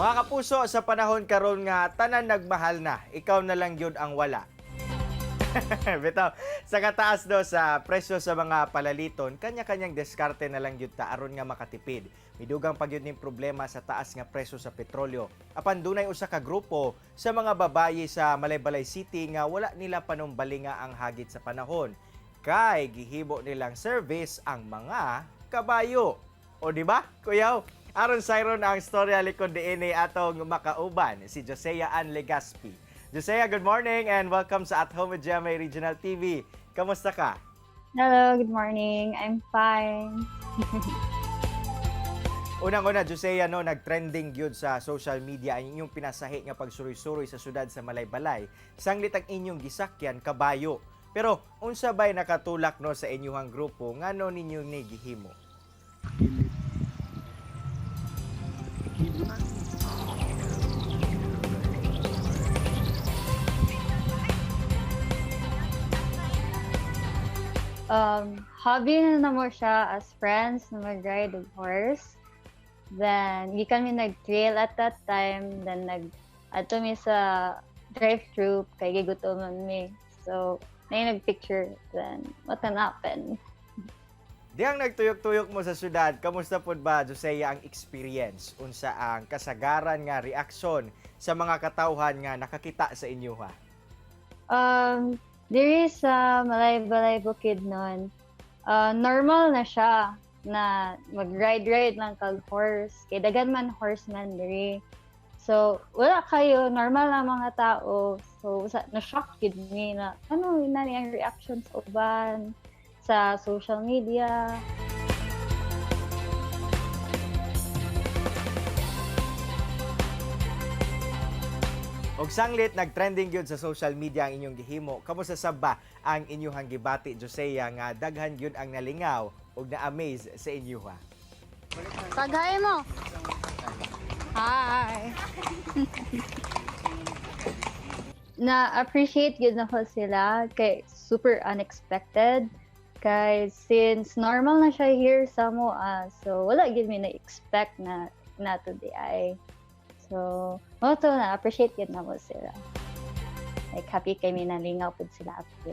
Mga kapuso, sa panahon karon nga tanan nagmahal na, ikaw na lang gyud ang wala. Bitaw, sa kataas do sa presyo sa mga palaliton, kanya-kanyang diskarte na lang gyud ta aron nga makatipid. Midugang pa gyud ning problema sa taas nga presyo sa petrolyo. Apan dunay usa ka grupo sa mga babayi sa Malaybalay City nga wala nila panumbalinga ang hagit sa panahon. Kay gihibo nilang service ang mga kabayo. O di ba, kuyaw? Aron sayron ang storya likod diini, atong makauban si Josea Ann Legaspi. Josea, good morning and welcome sa At Home with GMA Regional TV. Kamusta ka? Hello, good morning. I'm fine. Unang-una, Josea, no, nag-trending gyud sa social media ang inyong pinasahi nga pagsuroy-suroy sa syudad sa Malaybalay. Sanglit ang inyong gisakyan kabayo. Pero unsa bay nakatulak no sa inyong grupo, ngano ninyo ni gihimo? Hobby na namo siya as friends na mag-ride og horse. Then, gikan mi nag-trail at that time. Then, nag ato mi sa drive-thru kay gigutoman mi. So, na nag-picture. Then, what an happen? Dihang nagtuyok-tuyok mo sa syudad, kamusta pod ba, Josea, ang experience? Unsa ang kasagaran nga reaksyon sa mga katawhan nga nakakita sa inyo ha? There is sa Malaybalay Bukidnon, normal na siya na mag-ride-ride lang kag horse. Kay daghan man horseman diri. So, wala kayo, normal lang mga tao. So, na-shock gid mi na, ano na ang reaction sa uban, sa social media. Og sanglit nagtrending gyud sa social media ang inyong gihimo. Kamusta sab ba ang inyong gibati, Josea, nga daghan gyud ang nalingaw ug na-amaze sa inyo ha? Tagay mo. Hi. Na-appreciate gyud nako sila kay super unexpected kay since normal na siya here sa mo, so wala gyud mi na-expect na nato di ay. So mao to, na appreciate gyud nako sila. Like, happy kay mi nalingaw pud sila after.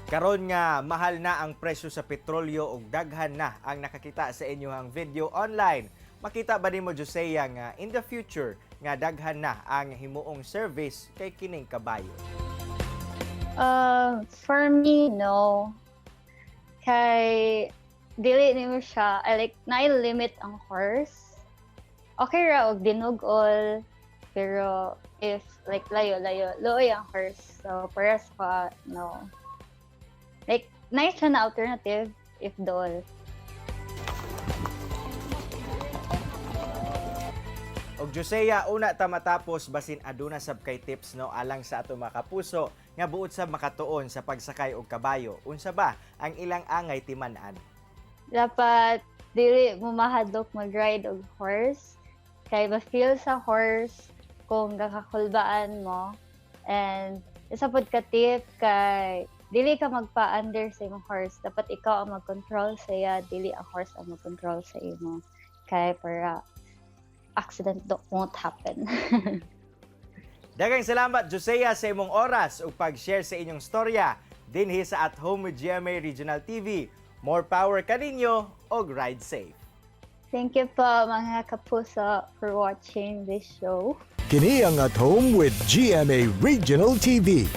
Karon nga mahal na ang presyo sa petrolyo ug daghan na ang nakakita sa inyong video online. Makita ba nimo, Josea, nga in the future nga daghan na ang himuong service kay kining kabayo? For me, no. Kay dili nimo siya, I like na limit ang horse. Okay ra og dinugol, pero if like layo-layo, luoy ang horse. So para sa, no. Like, nice siya na alternative if dool. Og Josea, una ta matapos, basin aduna sab kay tips no alang sa ato mga kapuso nga buot sab makatuon sa pagsakay og kabayo. Unsa ba ang ilang angay timan-an? Dapat dili mo mahadlok mag-ride og horse kay ma-feel sa horse kung gakakulbaan mo. And isa pod ka tip kay dili ka magpa-under sa imong horse. Dapat ikaw ang mag-control sa iya, dili ang horse ang mag-control sa imo kay para accident won't happen. Daghang salamat, Josea, sa imong oras ug pag-share sa inyong storya dinhi sa At Home with GMA Regional TV. More power kaninyo og ride safe. Thank you po, mga kapuso, for watching this show. Kini ang At Home with GMA Regional TV.